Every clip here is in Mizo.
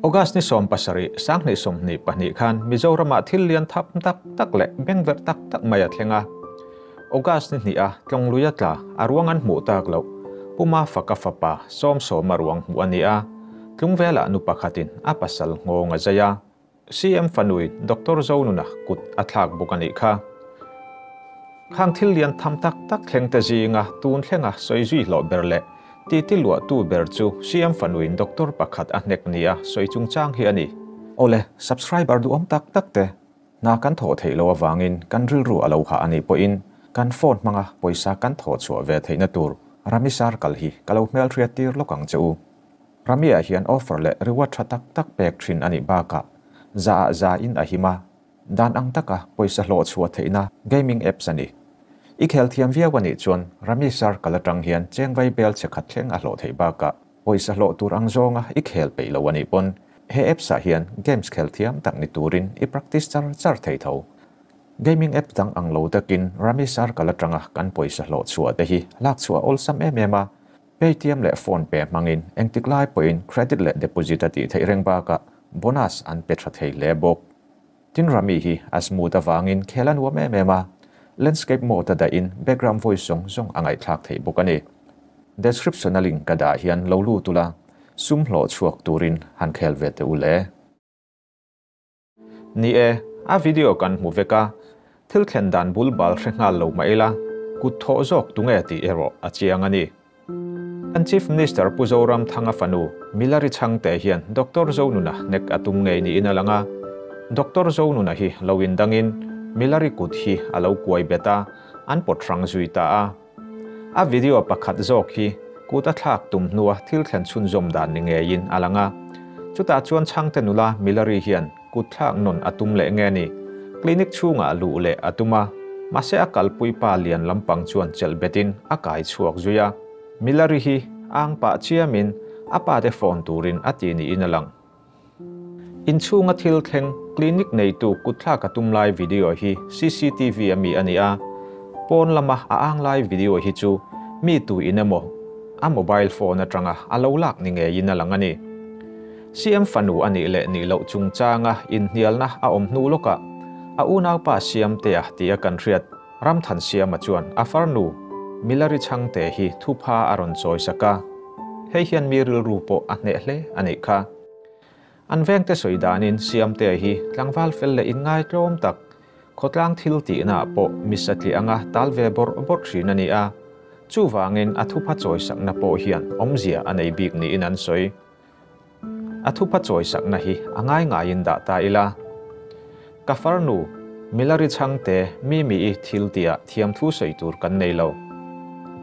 August ni 17, 2022 khan Mizoramah thil lian thap tak tak leh bengverh tak tak mai a thleng a. August ni hnih a tlawng lui a tla, a ruang an hmuh tak loh. Pu Mafaka fapa Sawmsawma ruang hmuh a ni a, tlungvelah nu pakhatin a pasal nghawng a zai a. CM fanui Doctor Zonuna kut a thlak bawk a nih kha. Khang thil lian tham tak tak thleng te zinga tun thlenga sawi zui hlawh ber leh titi luahtu ber chu CM fanuin Doctor pakhat a hnek nia sawi chungchang hi a ni. Awle, subscriber duhawm tak tak te, hna kan thawh theih loh avangin kan rilru a lo hah a nih pawhin kan phone hmanga pawisa kan thawh chhuah ve theihna tur Rami Sarkal hi ka lo hmelhriat tir lawk ang che u. Rami-ah hian offer leh reward tha tak tak pek thin a nih bakah za ah za in a him a, dan ang taka pawisa hlawh chhuah theihna gaming apps a ni. I khel thiam viau a nih chuan Rami circle atang hian chengvai bel che khat thleng a hlawh theih bakah pawisa hlawh tur ang zawnga i khel peih lo a nih pawn he apps ah hian games khel thiam tak ni turin i practice char char thei tho. Gaming app dang ang lo takin Rami circle atanga kan pawisa hlawh chhuah te hi lak chhuah awlsam em em a, Paytm leh PhonePe hmangin engtik lai pawhin credit leh deposit a tih theih reng bakah bonus an pe tha thei hle bawk. Tin Rami hi a smooth avangin khel a nuam em em a, landscape mode a dahin background voice zawng zawng a ngaihthlak theih bawk a ni. Description a link ka dah hian lo lut ula, sum hlawh chhuak turin han khel ve teh u le. Ni e, a video kan hmu vek a, thil thlen dan bul bal hre nghal lo mah ila, kut thawh zawk tunge tih erawh a chiang a ni. Kan Chief Minister Pu Zoramthanga fanu Milari Chhangte hian Doctor Zonuna hnek a tum ngei niin a lang a, Doctor Zonuna hi lo indangin Milari kut hi a lo kuai bet a, an pawt hrang zui ta a. A video pakhat zawk hi kut a thlak tum hnua thil thlen chhunzawm dan ni ngeiin a lang a. Chutah chuan chhangte nula Milari hian kut thlak nawn a tum leh nge ni? Clinic chhungah luh leh a tum a, mahse a kalpui pa lian lampang chuan chelh betin a kai chhuak zui a. Milari hi ang pah chiamin a pate phone turin a ti niin a lang. Inchhunga thil thleng clinic neitu kutthlak a tum lai video hi cctv a mi a ni a, pawn lama a ang lai video hi chu mi tu in emaw a mobile phone atanga a lo lak ni ngeiin a lang a ni. CM fanu a nih leh nih loh chungchanga inhnialna a awm hnu lawkah a unaupa Siamtea tia kan hriat Ramthansiama chuan a farnu Milari Chhangte hi thupha a rawn chawi sak a, hei hian mi rilru pawh a hneh hle a nih kha. An vengte sawi danin Siamtea hi tlangval fel leh inngai tlawm tak, khawtlang thil tihnaah pawh mi satliah anga tal ve bawrh bawrh thin a ni a, chuvangin a thupha chawi sakna pawh hian awmzia a nei bik niin an sawi. A thupha chawi sakna hi a ngai ngaiin dah ta ila. Ka farnu, Milari Chhangte, Mimi-i thil tia thiamthu sawi tur kan nei lo.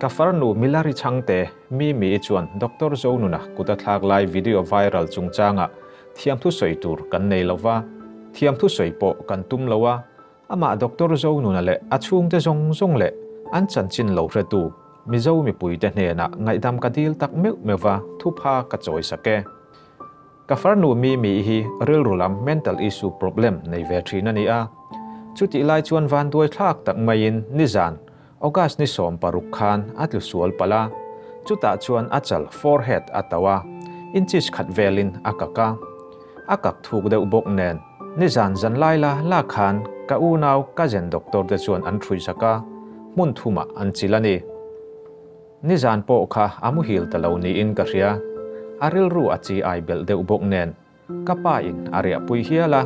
Ka farnu, Milari Chhangte, Mimi-i chuan Doctor Zonuna kut a thlak lai video viral chungchangah thiamthu sawi tur kan nei lo va, thiamthu sawi pawh kan tum lo a, amah Doctor Zonuna leh a chhungte zawng zawng leh an chanchin lo hretu Mizo mipuite hnenah ngaihdam ka dil tak meuh meuh va, thupha ka chawi sak e. Ka farnu Mimi hi rilru lam mental issue problem nei ve thin a ni a. Chutih lai chuan vanduai thlak tak maiin nizan August ni 16 khan a tlu sual palh a, chutah chuan a chal forehead a tauh a, inches khat velin a kak a. A kak thuk deuh bawk nen nizan zan lai la la khan ka unau cousin doctor te chuan an ṭhui sak a, hmun thumah an chil a ni. Nizan pawh kha a muhil ta lo niin ka hria. A rilru a chi ai belh deuh bawk nen ka pa in a riahpui hial a.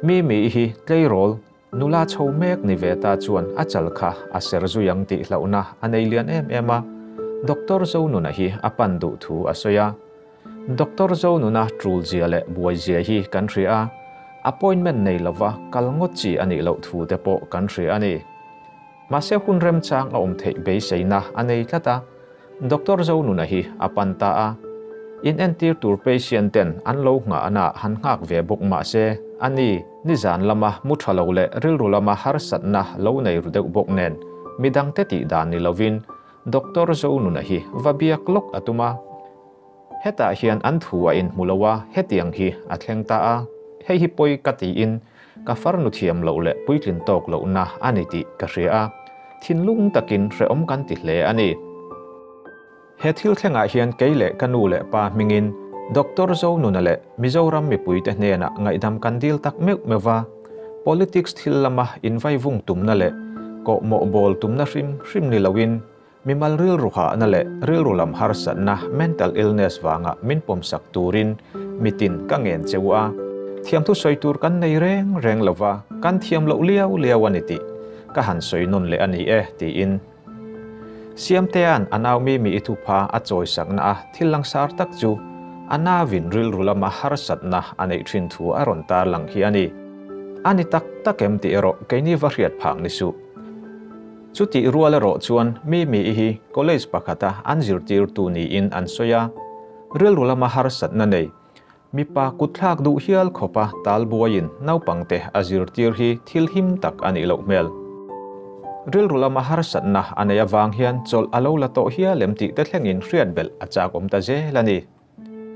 Mimi hi tleirawl nula chho mek ni ve ta chuan a chal kha a ser zui ang tih hlauhna a nei lian em em a. Doctor Zonuna hi a pan duh thu a sawi a. Doctor Zonuna tul zia leh buai zia hi kan hria a, appointment nei lova kal ngawt chi a nih loh thu te pawh kan hria a ni. Mahse hun remchang a awm theih beiseina a nei tlat a, Doctor Zonuna hi a pan ta a. Inentir tur patient ten an lo nghah ana han nghak ve bawk mahse a ni nizan lama mu tha lo leh rilru lama harsatna lo nei ru deuh bawk nen midangte tih dan ni lovin Doctor Zonuna hi va biak lawk a tum a. Hetah hian an thu a inhmu lo a, hetiang hi a thleng ta a, hei hi pawi ka tiin ka farnu thiam loh leh puitlin tawk lohna a ni tih ka hria a, thinlung takin hrehawm kan ti hle a ni. He thil thlengah hian kei leh ka nu leh pa hmingin Doctor Zonuna leh Mizoram mipuite hnenah ngaihdam kan dil tak meuh meuh va, politics thil lama invaivung tumna leh kawhmawh bawl tumna hrim hrim ni loin mimal rilru hahna leh rilru lam harsatna, mental illness, vanga min pawmsak turin mitin ka ngen che u a. Thiamthu sawi tur kan nei reng reng lo va, kan thiam loh liau liau a ni tih ka han sawi nawn leh a ni e, tiin. Siamtea'n a nau Mimi i thupha a chawisakna a thil langsar tak chu a nauvin rilru lama harsatna a neih thin thu a rawn tarlang hi a ni. A ni tak tak em tih erawh keini va hriat phak ni suh. Chutih rual erawh chuan Mimi i hi college pakhata an zirtirtu niin an sawi a, rilru lama harsatna nei Mipa kutthlak duh hial khawpa talbuaiin naupangte a zirtir hi thil him tak a nih loh hmel. Rilru lama harsatna a nei avang hian chawlh a lo la tawh hial em tih te thlengin hriat belh a chak awm ta zel a ni.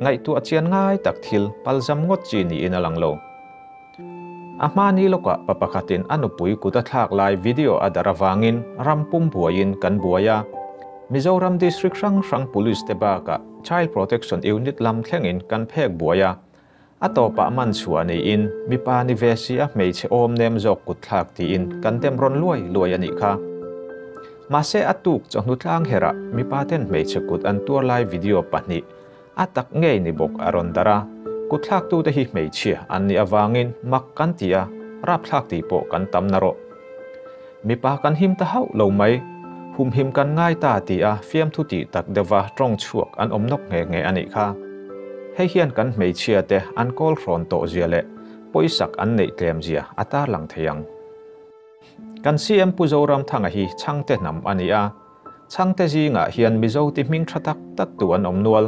Ngaihtuah chian ngai tak thil palzam ngawt chi niin a lang lo. A hmani lawkah pa pakhatin a nupui kut a thlak lai video a darh avangin ram pum buaiin kan buai a. Mizoram District hrang hrang Police te bakah Child Protection Unit lam thlengin kan phek buai a. A tawpah man chhuah niin mipa ni ve si a hmeichhe awm nem zawk kut thlak tiin kan dem rawn luai luai a nih kha. Mahse a tuk chawhnu tlang herah mipa ten hmeichhe kut an tuar lai video pahnih A tak ngei ni bawk a rawn darh a, kutthlaktute hi hmeichhia an nih avangin mak kan ti a, rapthlak tih pawh kan tam na rawh. Mipa kan him ta hauh lo mai, humhim kan ngai ta ti a fiamthu tih tak deuhva tawng chhuak an awm nawk nghe nghe a nih kha. Hei hian kan hmeichhia te an kawl hrawn tawh zia leh pawisak an neih tlem zia a tarlang thei ang. Kan CM Pu Zoramthanga hi Chhangte hnam a ni a, Chhangte zingah hian Mizo ti hming tha tak tak tu an awm nual.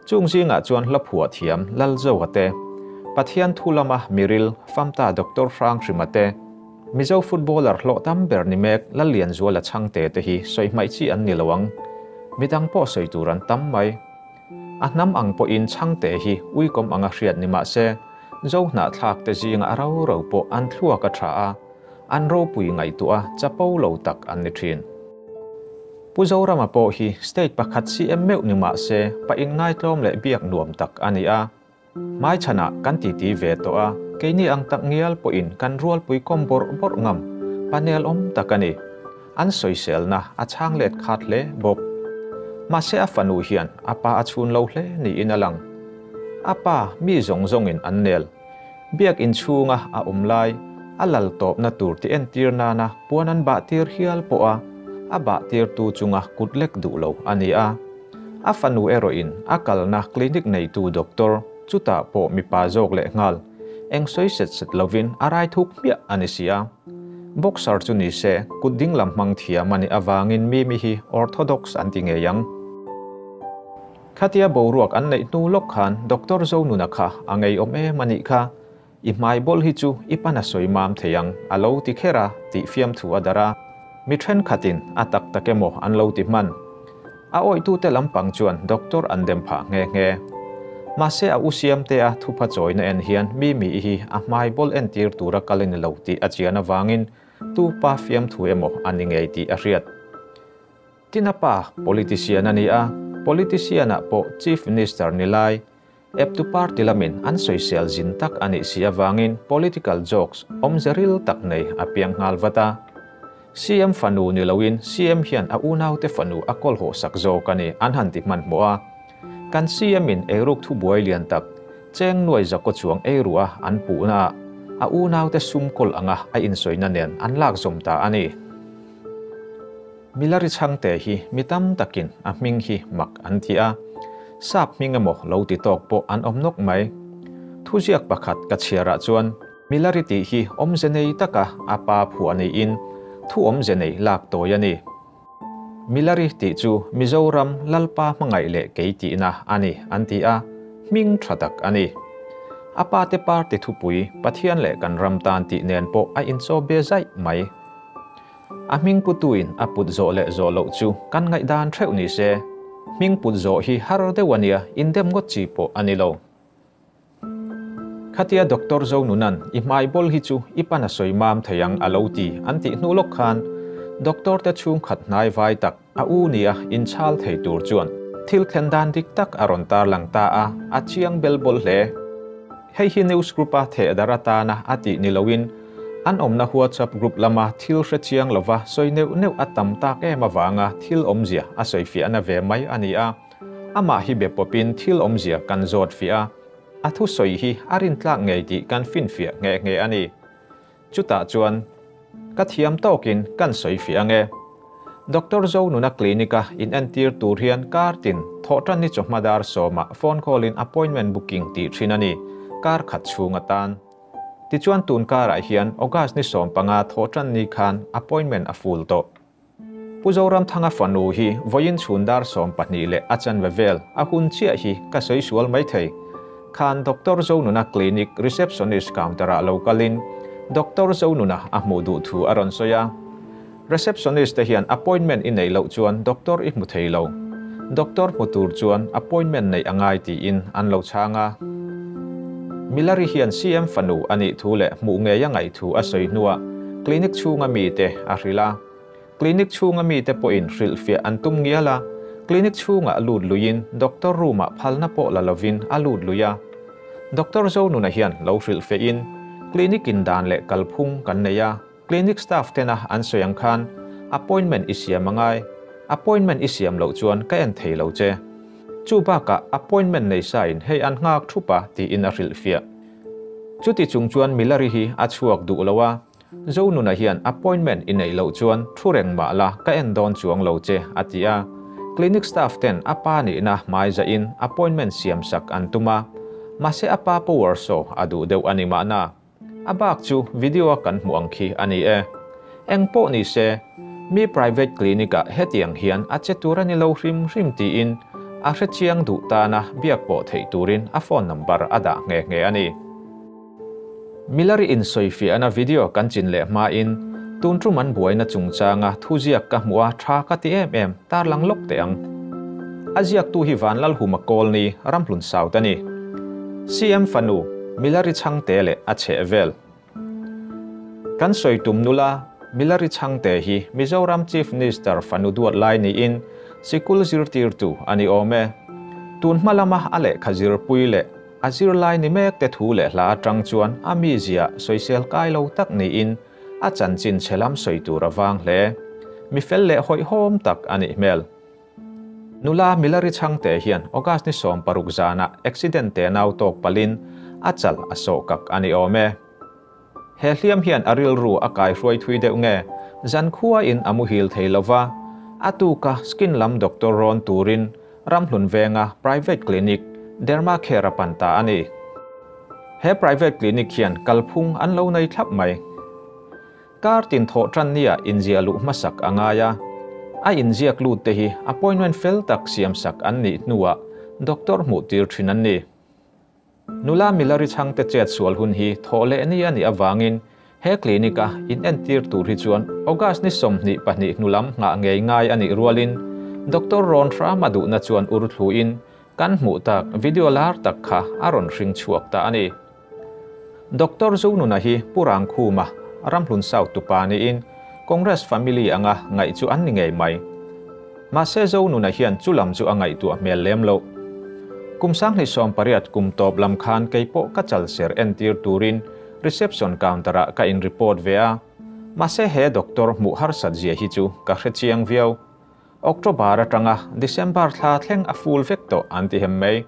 Chung zingah chuan hla phuah thiam Lalzoa te, Pathian thu lama miril Famta Doctor Hranghrima te, Mizo footballer hlawh tam ber ni mek Lallianzuala Chhangte te hi sawi hmaih chi an ni lo ang. Midang pawh sawi tur an tam mai. A hnam ang pawhin Chhangte hi uikawm anga hriat ni mah se, Zo hnahthlak te zingah a ro ro pawh an thluak a tha a, an ropui ngaihtuah a chapo lo tak an ni thin. Pu Zorama pawh hi state pakhat CM meuh ni mah se pa inngaitlawm leh biak nuam tak a ni a. Hmaichhanah kan titi ve tawh a, keini ang tak ngial pawhin kan rualpui kawm bawrh bawrh ngam, panel awm tak a ni. An sawiselna a chhang let khat hle bawk. Mahse a fanu hian a pa a chhun lo hle niin a lang. A pa mi zawng zawngin an nel. Biak inchhunga a awm lai, a lal tawpna tur ti entir nana puan an bah tir hial pawh a, a bah tirtu chunga kut lek duh lo a ni a. A fanu erawhin a kalna clinic neitu doctor chutah pawh mipa zawk leh nghal, eng sawi set set lovin a rai thuk hmiah a ni si a. Boxer chu ni se, kut ding lam hmang thiam a nih avangin Mimi hi orthodox an ti ngei ang. Khatia boruak an neih hnu lawk khan Doctor Zonuna kha a ngeiawm em a nih kha, i hmai bawl hi chu i pan a sawi mam thei ang a lo ti kher a tih fiamthu a darh a, mi thenkhatin a tak tak emaw an lo ti hman. A awihtute lampang chuan Doctor an dem phah nghe nghe. Mahse a u Siamtea thupha chawina en hian Mimi-i hi a hmai bawl entir tura kal a ni lo tih a chian avangin tu pa fiamthu emaw a ni ngei tih a hriat. Tin a pa politician a ni a, politician ah pawh Chief Minister ni lai, eptu party lamin an sawisel zin tak a nih si avangin political jokes awmze ril tak nei a piang nghal vat a. CM fanu ni loin CM hian a unaute fanu a kawl hawh sak zawk a ni an han ti hmanhmawh a. Kan CM in eiruk thubuai lian tak cheng nuai zakaw chuang eiru a an puhna ah a unaute sum kawl anga a insawina nen an lak zawm ta a ni. Milari chhangte hi mi tam takin a hming hi mak an ti a, sap hming emaw lo ti tawk pawh an awm nawk mai. Thuziak pakhat ka chhiarah chuan Milari tih hi awmze nei taka a pa phuah niin thu awmze nei lak tawi a ni. Milari tih chu Mizoram Lalpa hmangaih leh kei tihna a ni an ti a, hming tha tak a ni. A pate party thupui Pathian leh kan ram tan tih nen pawh a inchaw be zaih mai. A hming putuin a put zawh leh zawh loh chu kan ngaihdan theuh ni se, hming put zawh hi har deuh a nia, indem ngawt chi pawh a ni lo. Khatia Doctor Zonunan i hmai bawl hi chu i pan a sawi mam thei ang a lo ti an tih hnu lawk khan Doctor te chhungkhat hnai vai tak a u nia inchhal thei tur chuan. Thil thlen dan dik tak a rawn tarlang ta a, a chiang bel bawl hle. Hei hi news group-a theh darh atana a tih ni loin, an awmna WhatsApp group lama thil hre chiang lova sawi neuh neuh a tam tak em avanga thil awmzia a sawifiahna ve mai a ni a. Amah hi be pawpin thil awmzia kan zawt fiah a, a thusawi hi a rintlak ngei tih kan finfiah nghe nghe a ni. Chutah chuan ka thiam tawkin kan sawi fiah ang e. Doctor Zonuna Clinic-a inentir tur hian kar tin thawhtan ni chawhma dar sawmah phone call-in appointment booking tih thin a ni, kar khat chhung atan. Tichuan tun karah hian August ni 15 thawhtan ni khan appointment a full tawh. Pu Zoramthanga fanu hi vawiin chhun dar 12 leh a chanve vel a hun chiah hi ka sawi sual mai thei. Khan Doctor Zonuna Clinic receptionist counter-ah lo kalin Doctor Zonuna a hmuh duh thu a rawn sawi a. Receptionist te hian appointment i neih loh chuan doctor i hmu thei lo. Doctor hmu tur chuan appointment neih a ngai tiin an lo chhang a. Milari hian CM fanu a nih thu leh hmuh ngei a ngaih thu a sawi hnuah clinic chhunga mite a hrilh a. Clinic chhunga mite pawhin hrilhfiah an tum ngial a, clinic chhungah lut luiin doctor room-ah phalna pawh la lovin a lut lui a. Doctor Zonuna hian lo hrilhfiahin clinic in dan leh kalphung kan nei a, Clinic staff tena an sawi ang khan appointment i siam a ngai, appointment i siam loh chuan ka en thei lo che. Chu bakah appointment nei sain hei an nghak thup a tiin a hrilhfiah. Chuti chung chuan Milari hi a chhuak duh lo a, Zonuna hian appointment i neih loh chuan thu reng mah la ka en dawn chuang lo che a ti a. Clinic staff ten a pa nihna hmai zahin appointment siam sak an tum a, mahse a pa power saw a duh deuh a ni mahna. A bak chu video a kan hmuh ang khi a ni e. Eng pawh ni se, mi private clinic ah hetiang hian a che tur a ni lo hrim hrim tiin a hrechiang duh tana biak pawh theih turin a phone number a dah nghe nghe a ni. Milari insawifiahna video kan chin leh hmain tun tum an buaina chungchanga thuziak ka hmuh a tha ka ti em em tarlang lawk teh ang. A ziaktu hi Vanlalhuma Kawlni Ramhlun South a ni. CM fanu Milari Chhangte leh a chheh vel. Kan sawi tum nula Milari Chhangte hi Mizoram Chief Minister fanu duat lai niin sikul zirtirtu a ni awm e. Tun hma lama a lehkha zirpui leh a zirlai ni mek te thu leh hla atang chuan a mizia sawisel kai lo tak niin a chanchin chhe lam sawi tur a vang hle. Mi fel leh hawihhawm tak a nih hmel. Nula Milari Chhangte hian August ni 60 zanah accident te nau tawk palin a chal a sawh kak a ni awm e. He hliam hian a rilru a kai hruai thui deuh nge zan khua in a muhil thei lova, a tuka skin lam doctor rawn turin Ramhlun venga private clinic Derma Care a pan ta a ni. He private clinic hian kalphung an lo nei thlap mai. Kar tin thawh tan nia inzia luh hmasak a ngai a. A inziak lut te hi appointment fel tak siam sak an nih hnuah doctor hmuh tir thin an ni. Nula Milari Chhangte chet sual hun hi thawh leh ni a nih avangin he clinic a inentir tur hi chuan August ni 22 hnulam nghah ngei ngai a nih rualin Doctor rawn hram a duhna chuan ur thluin kan hmuh tak video lar tak kha a rawn hring chhuak ta a ni. Doctor Zonuna hi Purang Khuma Ramhlun South tupa niin Congress family anga ngaih chu an ni ngei mai. Mahse Zonuna hian chulam chu a ngaihtuah hmel lem lo. Kum 2018 kum tawp lam khan keipawh ka chal ser entir turin reception counter-ah ka in report ve a. Mahse he doctor hmuh harsat zia hi chu ka hre chiang viau. October atanga December thla thleng a full vek tawh an ti hem mai.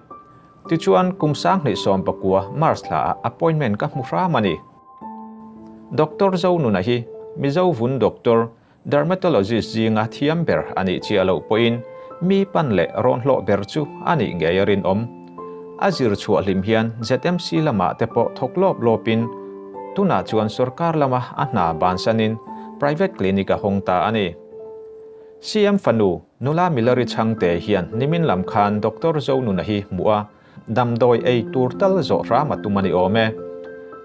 Tichuan kum 2019 March thla appointment ka hmu hram a ni. Doctor Zonuna hi Mizo vun doctor dermatologist zinga thiam ber ani chi alo pawhin mi pan leh rawn hlawh ber chu ani ngei a rin awm. A zir chhuah hlim hian ZMC lama te pawh thawk lawp lawpin tuna chuan sarkar lama a hna bansanin private clinic a hawng ta a ni. CM fanu Nula Milari Chhangte hian nimin lam khan Doctor Zonuna hi hmuh a damdawi ei tur tal zawh hram a tum a ni awm e.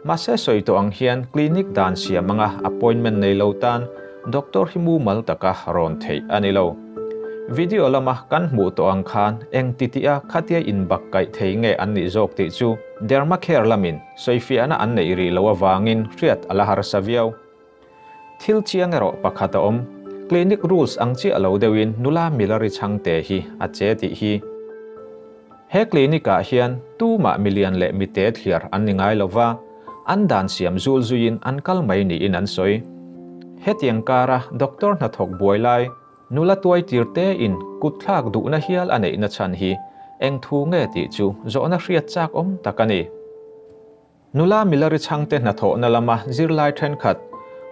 Mahse sawi tawh ang hian clinic dan siam anga appointment nei lo tan doctor hi mu mal taka rawn theih a ni lo. Video lama kan hmuh tawh ang khan eng titia khatia in bak kaih thei nge an nih zawk tih chu Dermacare lamin sawifiahna an nei ri lo awangin hriat a la harsa viau. Thil chiang erawh pakhat a awm. Clinic rules ang chiah lo deuhin nula Milari Chhangte hi a che tih hi. He clinic-ah hian tumah milian leh mite thliar an ni ngai lova, an dan siam zul zuiin an kal mai niin an sawi. Hetiang kara doctor hnathawk buai lai nula tuai tir tein kut thlak duhna hial a neihna chhan hi eng thu nge tih chu zawhna hriat chak awm tak a ni. Nula Milari Chhangte hnathawhna lama zirlai thenkhat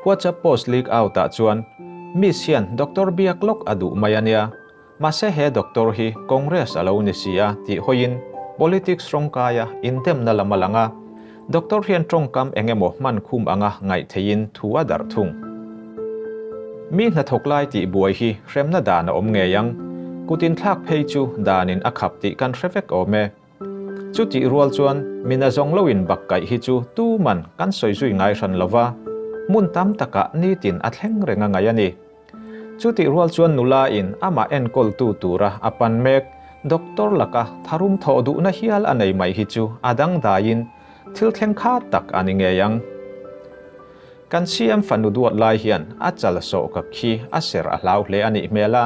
WhatsApp post leak out ah chuan Miss hian Doctor biak lawk a duh mai a nia, mahse he Doctor hi Congress a lo ni si a tih hawiin politics rawngkaia indemna lam a lang a, Doctor hian tawngkam eng emaw hman khum anga ngaih theihin thu a darh thung. Mi hnathawk lai tih buai hi hremna dan a awm ngei ang, kut inthlak phei chu danin a khap tih kan hre vek awm e. Chutih rual chuan mina zawng loin bak kaih hi chu tuman kan sawi zui ngai hran lo va, hmun tam takah nitin a thleng reng a ngaih a ni. Chutih rual chuan nula in amah enkawltu tura a pan mek doctor laka tharum thawh duhna hial a nei mai hi chu a dangdaiin thil thleng kha tak a ni ngei ang. Kan CM fanu duat lai hian a chal sawh ka khi a ser a hlau hle a nih hmel a.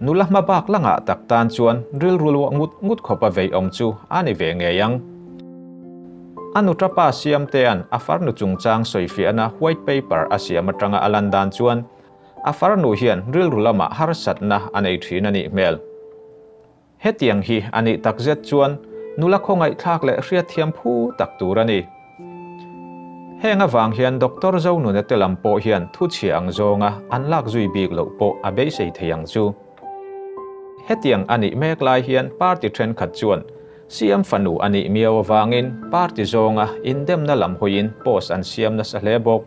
Nula hma bak la ngah tak tan chuan rilru luah ngut ngut khawp a vei awm chu a ni ve ngei ang. A nuṭa pa Siamtea'n a farnu chungchang sawifiahna white paper a siam aṭanga a lan dan chuan a farnu hian rilru lamah harsatna a nei ṭhin a nih hmel. Hetiang hi a nih takzet chuan nula khawngaihthlak leh hriatthiam phu tak tur a ni. Heng avang hian Doctor Zonuna te lam pawh hian thuchhia ang zawnga an lak zui bik loh pawh a beisei thei ang chu. Hetiang a nih mek lai hian party thenkhat chuan CM fanu a nih miau avangin party zawnga indemna lam hawiin post an siam nasa hle bawk.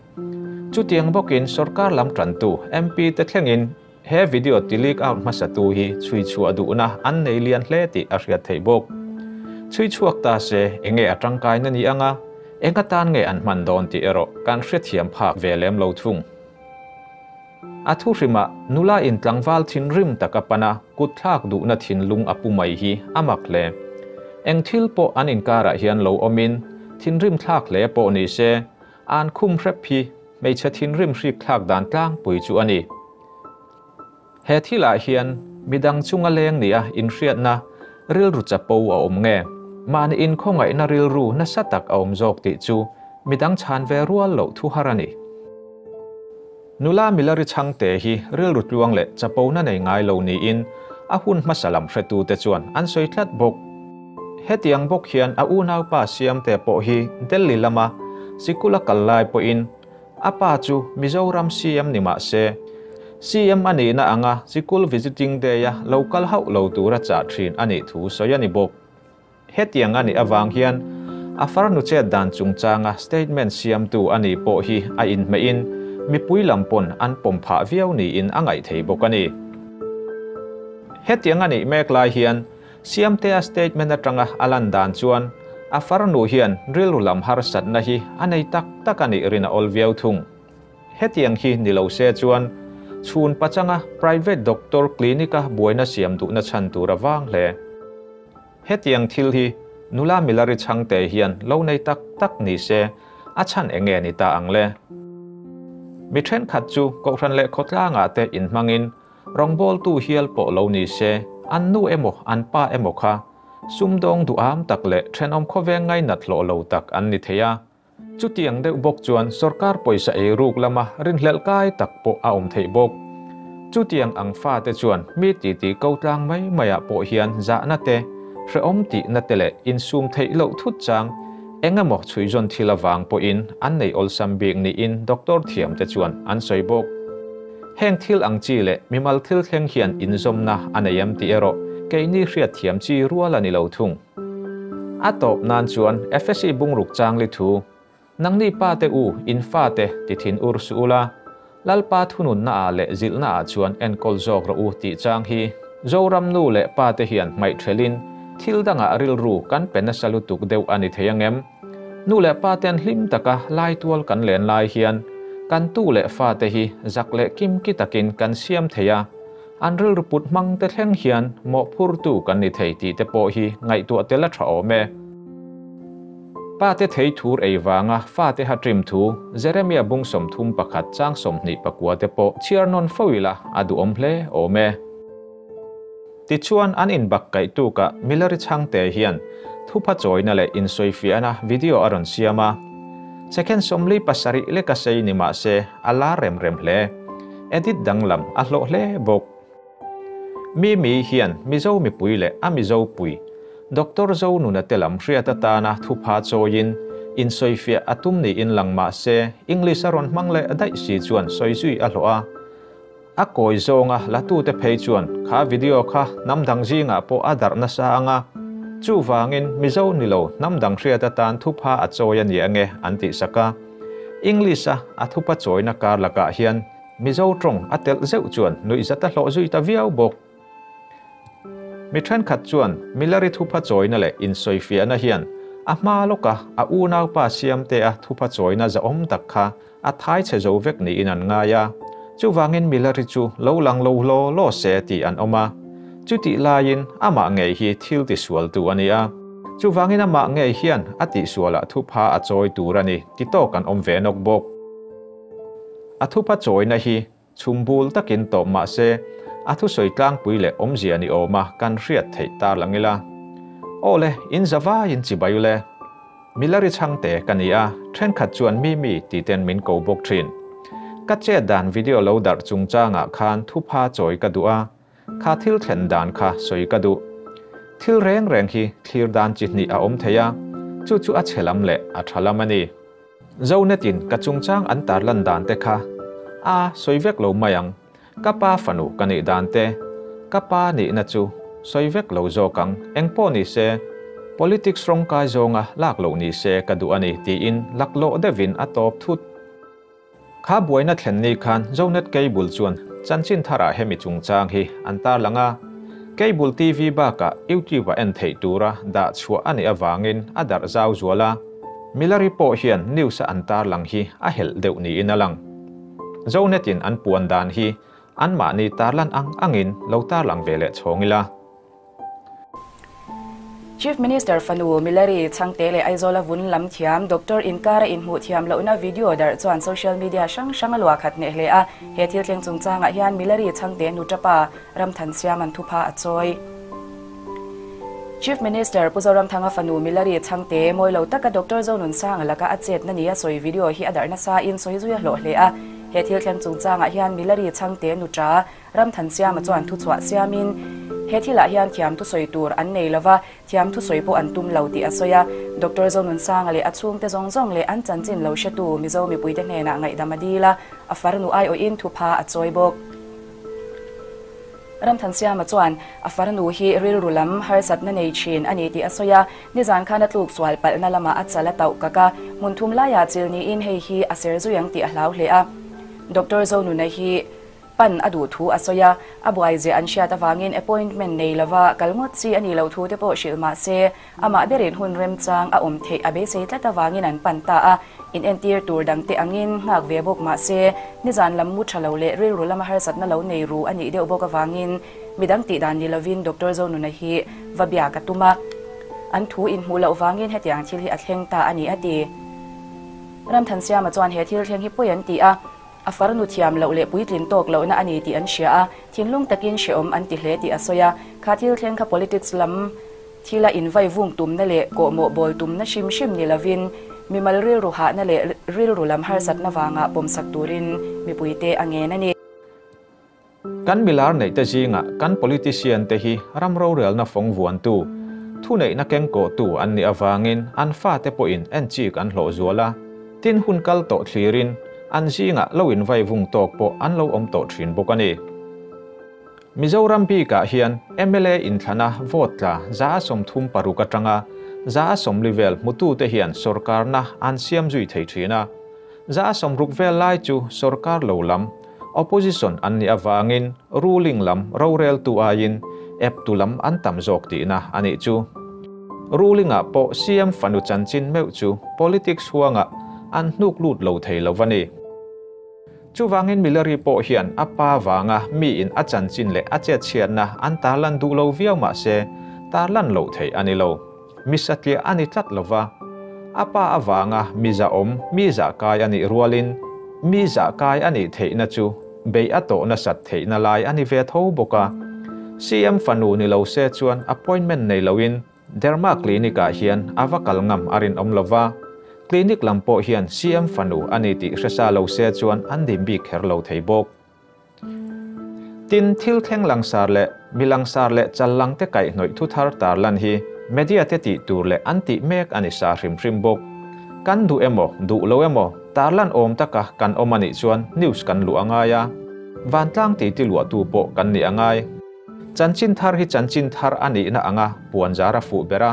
Chutiang bawkin sorkar lam tantu MP te thlengin He video ti leak out hmasatu hi chhui chhuah duhna an nei lian hle tih a hriat theih bawk. Chhui chhuak ta se enge a tangkaina ni anga, eng atan nge an hman dawn tih erawh kan hrethiam phak ve lem lo thung. A thu hrimah nula in tlangval thinrim taka pana kut thlak duhna thinlung a pu mai hi a mak hle. Eng thil pawh an inkarah hian lo awmin thinrim thlak hle pawh ni se, an khum hrep hi hmeichhe thinrim hrik thlak dan tlangpui chu a ni. He thilah hian midang chunga leng nia inhriatna rilru chapo a awm nge? Mahni inkhawngaihna rilru nasa tak a awm zawk tih chu midang chhan ve rual loh thu har a ni. Nula Milari Chhangte hi rilru tluang leh chapona nei ngai lo niin a hun hmasa lam hretute chuan an sawi tlat bawk. Hetiang bawk hian a unaupa Siamte pawh hi Delhi lama sikula kal lai pawhin A pa chu Mizoram CM ni mah se, CM a nihna anga sikul visiting day-a lo kal hauh lo tura chah thin a nih thu sawi a ni bawk. Hetiang a nih avang hian a farnu chet dan chungchanga statement siamtu a nih pawh hi a inhmehin mipui lam pawn an pawm phah viau niin a ngaih thei bawk a ni. Hetiang a nih mek lai hian Siamtea statement atanga a lan dan chuan a farnu hian rilru lam harsatna hi a nei tak tak a nih rin a awl viau thung. Hetiang hi ni lo se chuan chhun pachanga private doctor clinic-a buaina siam duhna chhan tur a vang hle. Hetiang thil hi nula Milari Chhangte hian lo nei tak tak ni se a chhan eng nge ni ta ang le? Mi thenkhat chu Kohhran leh khawtlangah te inhmangin Rawngbawltu hial pawh lo ni se, an nu emaw an pa emaw kha sumdawng duham tak leh thenawm khawveng ngainat hlawh lo tak an ni thei a. Chutiang deuh bawk chuan sorkar pawisa eiruk lama rinhlelh kai tak pawh a awm theih bawk. Chutiang ang fate chuan mi titi ko tlang mai maiah pawh hian zahna te, hrehawm tihna te leh insum theih loh thut chang eng emaw chhuihzawn thil avang pawhin an nei awlsam bik niin doctor thiamte chuan an sawi bawk. Heng thil ang chi leh mimal thil thleng hian inzawmna a nei em tih erawh keini hriatthiam chi rual a ni lo thung. A tawp nan chuan Efesi bungruk changli thu, Nangni pa te u, in fa te ti thin ur suh ula, Lalpa thununna ah leh zilhna ah chuan enkawl zawk rawh u tih chang hi Zoram nu leh pa te hian hmaihthelin thil dangah rilru kan pe nasa lutuk deuh a ni thei angem? Nu leh pa ten hlim taka laitual kan len lai hian kan tu leh fate hi zak leh kim ki takin kan siam thei a, an rilru put hmang te thleng hian mawhphurtu kan ni thei tih te pawh hi ngaihtuah tel a tha awm e. Pa te thei thur ei vanga fate ha trim thu Jeremia bung 31 chang 24 te pawh chhiar nawn fo ila a duhawm hle awm e. Tichuan an inbak kaih tukah Milari Chhangte hian thupha chawina leh insawifiahna video a rawn siam a. Second 47 leka sei ni mah se a lar rem rem hle. Edit danglam a hlawh hle bawk. Mimi hian Mizo mipui leh a Mizo pui Doctor Zonuna te lam hriat atana thupha chawiin insawifiah a tum niin lang mah se English a rawn hmang leh daih si chuan sawi zui a hlawh a. A kawi zawnga latute phei chuan kha video kha hnam dang zingah pawh a darh nasa ang a, chuvangin Mizo ni lo hnam dang hriat atan thupha a chawi a ni ange an tih sak a. English-a a thupa chawina kar lakah hian Mizo tawng a telh zeuh chuan nuihzat a hlawh zui ta viau bawk. Mi thenkhat chuan Milari thupha chawina leh insawifiahna hian a hma lawka a unaupa Siamtea thupha chawina zahawm tak kha a thai chhe zo vek niin an ngai a, chuvangin Milari chu lo lang lo hlaw law se tih an awm a. Chutih laiin amah ngei hi thil tisualtu a ni a, chuvangin amah ngei hian a tihsualah thupha a chawi tur a ni ti tawk an awm ve nawk bawk. A thupha chawina hi chhum bul takin tawp mah se a thusawi tlangpui leh awmzia ni awma kan hriat theih tar lang ila. Aw le, in zavaiin chibai ule. Milari chhangte ka ni a, thenkhat chuan Mimi tih ten min ko bawk thin. Ka chet dan video lo darh chungchangah khan thupha chawi ka duh a, kha thil thlen dan kha sawi ka duh. Thil reng reng hi thlir dan chi hnih a awm thei a, chu chu a chhe lam leh a tha lam a ni. Zonetin ka chungchang an tarlan dan te kha a sawi vek lo mai ang, ka pa fanu ka nih dan te, ka pa nihna chu sawi vek lo zawk ang, engpawh ni se, politics rawngkai zawnga lak loh ni se ka duh a ni tiin laklawh deuhin a tawp thut. Kha buaina thlen ni khan Zonet Cable chuan chanchin tharah hemi chungchang hi an tarlang a, Cable TV bakah YouTube-a en theih tura dah chhuah a nih avangin a darh zau zual a, Milari pawh hian news-a an tarlang hi a helh deuh niin a lang. Zonet-in an puan dan hi anmahni tarlan ang angin lo tarlang ve leh chhawng ila. Chief Minister fanu Milari Chhangte leh Aizawla vun lam thiam Doctor inkara inhmuh thiam lohna video darh chuan social media hrang hrang a luah khat hneh hle a. He thil thleng chungchangah hian Milari Chhangte nuṭapa Ramthansiam an thupha a chawi. Chief Minister Pu Zoramthanga fanu Milari Chhangte mawi lo taka Doctor Zonunsanga laka a chetna nia sawi video hi a darh nasain sawi zui a hlawh hle a. He thil thleng chungchangah hian Milari Chhangte nuṭa Ramthansiama chuan thuchhuah siamin, he thilah hian thiam thusawi tur an nei lova, thiam thusawi pawh an tum lo tih a sawi a. Doctor Zonunsanga leh a chhungte zawng zawng leh an chanchin lo hretu Mizo mipuite hnenah ngaihdam a dil a, a farnu aiawhin thupha a chawi bawk. Ramthansiama chuan a farnu hi rilru lam harsatna nei thin a ni tih a sawi a, nizan khan a tluk sual palhna lamah a chal a tauh kak a, hmun thum laiah chil niin hei hi a ser zui ang tih a hlau hle a. Doctor Zonuna hi Pan a duh thu a sawi a, a buai ziah an hriat avangin appointment nei lova kal ngawt chi a nih loh thu te pawh hrilh mah se, amah berin hun remchang a awm theih a beisei tlat avangin an pan ta a, inentir tur dangte angin nghak ve bawk mah se, nizan lam mu tha lo leh rilru lama harsatna lo nei ru a nih deuh bawk avangin midang tih dan ni lovin Doctor Zonuna hi va biak a tum a, an thu inhmuh loh vangin hetiang thil hi a thleng ta a ni a ti. Ramthansiama chuan he thil thleng hi pawi an ti a. A farnu thiam loh leh puitlin tawk lohna a ni tih an hria a, thinlung takin hrehawm an ti hle tih a sawi a. Kha thil thleng kha politics lam thila invai vung tumna leh kawhmawh bawl tumna hrim hrim ni lovin mimal rilru hahna leh rilru lam harsatna vangah pawmsak turin mipuite a ngen a ni. Kan milar neihte zingah kan politician te hi ram rorelna fawng vuantu, thuneihna kengkawhtu an nih avangin an fate pawhin en chik an hlawh zual a, tin hun kal tawh thlirin an zingah lo invai vung tawk pawh an lo awm tawh thin bawk a ni. Mizoram bikah hian mla inthlana vote tla 36 atanga 40 vel hmutute hian sorkarna an siam zui thei thin a, 60 vel lai chu sorkar lo lam, Opposition an nih avangin ruling lam roreltu aiin eptu lam an tam zawk tihna a nih chu. Ruling-ah pawh CM fanu chanchin meuh chu politics huangah an hnuk lut lo thei lo va ni. Chuvangin Milari pawh hian a pa vanga miin a chanchin leh a chetchhiatna an tarlan duh lo viau mah se tarlan loh theih a ni lo. Mi satliah a ni tlat lo va. A pa avanga mi zahawm, mi zahkai a nih rualin mi zahkai a nih theihna chu beih a tawh nasat theihna lai a ni ve tho bawk a. CM fanu ni lo se chuan appointment nei loin Derma Clinic ah hian a va kal ngam a rinawm lo va, Clinic lam pawh hian CM fanu a ni tih hre sa lo se chuan an dim bik kher lo thei bawk. Tin, thil thleng langsar leh mi langsar leh chal lang te kaihhnawih thu thar tarlan hi media te tih tur leh an tih mek a ni sa hrim hrim bawk. Kan duh emaw, duh lo emaw, tarlan awm taka kan awm a nih chuan news kan luh a ngai a, vantlang titi luahtu pawh kan nih a ngai. Chanchin thar hi chanchin thar a nihna anga puan zar a fuh ber a,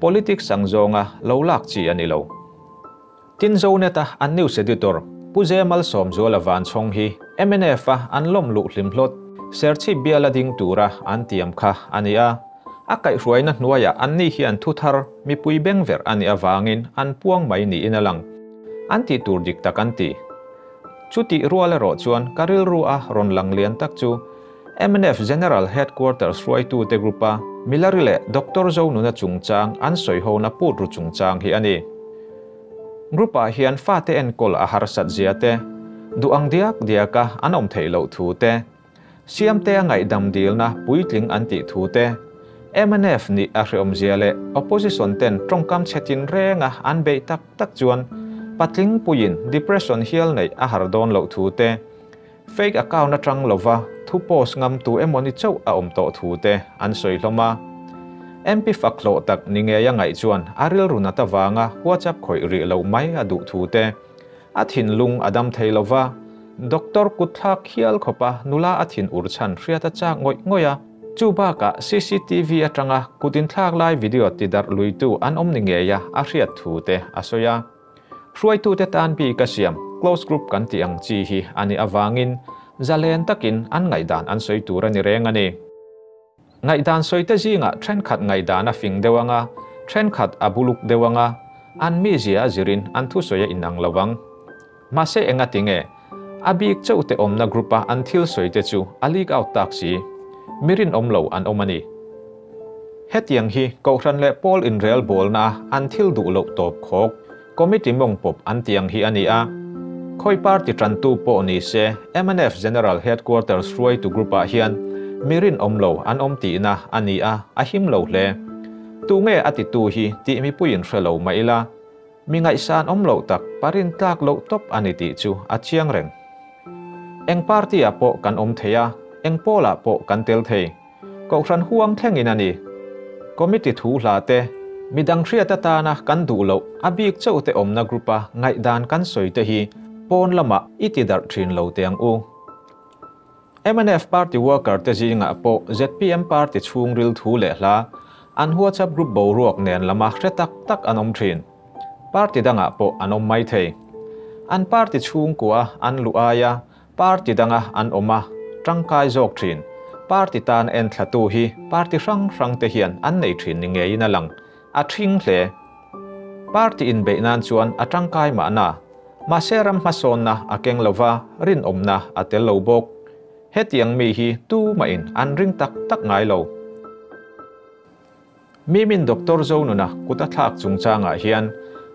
politics ang zawnga lo lak chi a ni lo. Tin Zonet-a an news editor Pu Zemal Sawmzuala Vanchhawng hi MNF-a an lawm luh hlim hlawt Serchhip biala ding tura an tiam kha a ni a. A kaihhruaina hnuaiah anni hian thu thar mipui beng verh a nih avangin an puang mai niin a lang. An tih tur dik tak an ti. Chutih rual erawh chuan ka rilru a rawn lang lian tak chu Mnf General Headquarters hruaitute group-a Milari leh Doctor Zonuna chungchang an sawihona put ru chungchang hi a ni. Group-ah hian fate enkawl a harsat zia te, duh ang diak diaka an awm theih loh thu te, Siamte a ngaihdam dilna puitling an tih thu te, mnf nih a hreawm zia leh opposition ten tawngkam chhe tin renga an beih tak tak chuan patling puiin depression hial neih a har dawn loh thu te, Fake account atang lova thu post ngam tu emawni chauh a awm tawh thu te an sawi hlawm a. MP fak hlawh tak ni ngei a ngaih chuan a rilru nat avanga WhatsApp khawih rih loh mai a duh thu te, a thinlung a dam thei lova, doctor kut thlak hial khawpa nula a thin ur chhan hriat a chak ngawih ngawih a. Chu bakah cctv atanga kut inthlak lai video tidarh luitu an awm ni ngei a a hriat thu te a sawi a. Hruaitute tan bik a siam close group kan tih ang chi hi a nih avangin zalen takin an ngaihdan an sawi tur a ni reng a ni. Ngaihdan sawite zingah thenkhat ngaihdan a fing deuh anga, thenkhat a buluk deuh anga, an mizia a zirin an thusawi a inang lo ang. Mahse engati nge a bik chauhte awmna group-a an thil sawite chu a leak out tak si? Mi rinawm lo an awm a ni. Hetiang hi Kohhran leh Pawl inrel bawlna an thil duh loh tawp khawk, Committee mawng pawp an tih ang hi a ni a. Khawi party tantu pawh ni se, mnf General Headquarters hruaitu group-ah hian mi rinawm lo an awm tihna a ni a, a him lo hle. Tunge a titu hi tih mipuiin hre lo mah ila, Mi ngaihsan awm loh tak parin tlak loh tawp a ni tih chu a chiang reng. Eng party ah pawh kan awm thei a, eng pawl ah pawh kan tel thei. Kohhran huang thlengin a ni. Committee thu hla te, midang hriat atana kan duh loh a bik chauh te awmna group a ngaihdan kan sawi te hi pawn lamah i ti darh thin lo teh ang u. Mnf party worker te zingah pawh zpm party chhungril thu leh hla an WhatsApp group boruak nen lama hre tak tak an awm thin. Party dangah pawh an awm mai thei. An party chhungkua an luh aia party danga an awm a tangkai zawk thin. Party tan en thlatu hi party hrang hrang te hian an nei thin ni ngeiin a lang. A thing hle. Party inbeih nan chuan a tangkai mahna. Mahse ram hmasawnna a keng lova, rinawmna a tel lo bawk. Hetiang mi hi tumahin an ring tak tak ngai lo. Mimin Doctor Zonuna kut a thlak chungchangah hian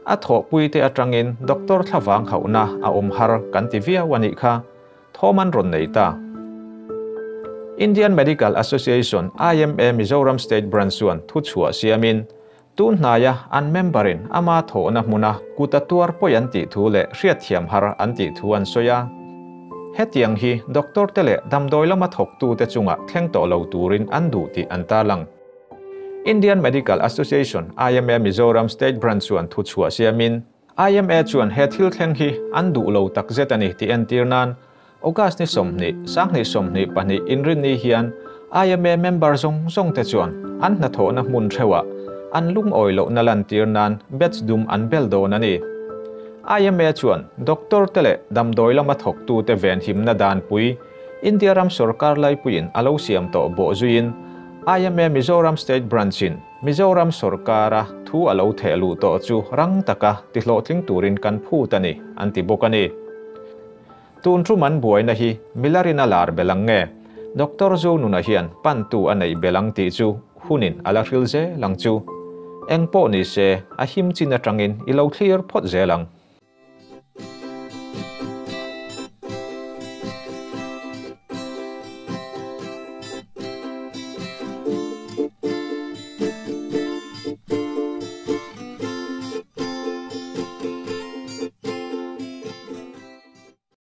a thawhpuite atangin Doctor thlavang hauhna a awm har kan ti viau a nih kha. Thawm an rawn nei ta. Indian Medical Association, IMA, Mizoram State Branch chuan thuchhuah siamin Tun hnaia an member-in ama thawhna hmuna kut a tuar pawi an tih thu leh hriatthiam har an tih thu an sawi a. Hetiang hi doctor te leh damdawi lama thawktute chungah thleng tawh lo turin an duh tih an tarlang. Indian Medical Association, IMA, Mizoram State Branch chuan thuchhuah siamin, IMA chuan he thil thleng hi an duh lo takzet a ni tih entir nan August ni 20, 2022 inrinni hian IMA member zawng zawng te chuan an hnathawhna hmun theuhah an lungawi lohna lantir nan batch dum an bel dawn a ni. IMA chuan doctor te leh damdawi lama thawktute venhimna danpui India ram sorkar laipuiin a lo siam tawh bawh zuiin IMA Mizoram State Branch-in Mizoram sorkara thu a lo theh luh tawh chu rang taka tihlawhtling turin kan phut a ni, an ti bawk a ni. Tun tum an buaina hi Milarin a lar bel ang nge? Doctor Zonuna hian pantu a neih bel ang tih chu hunin a la hril zel ang chu. Eng pawh ni se, a him chin atangin i lo thlir phawt zel ang.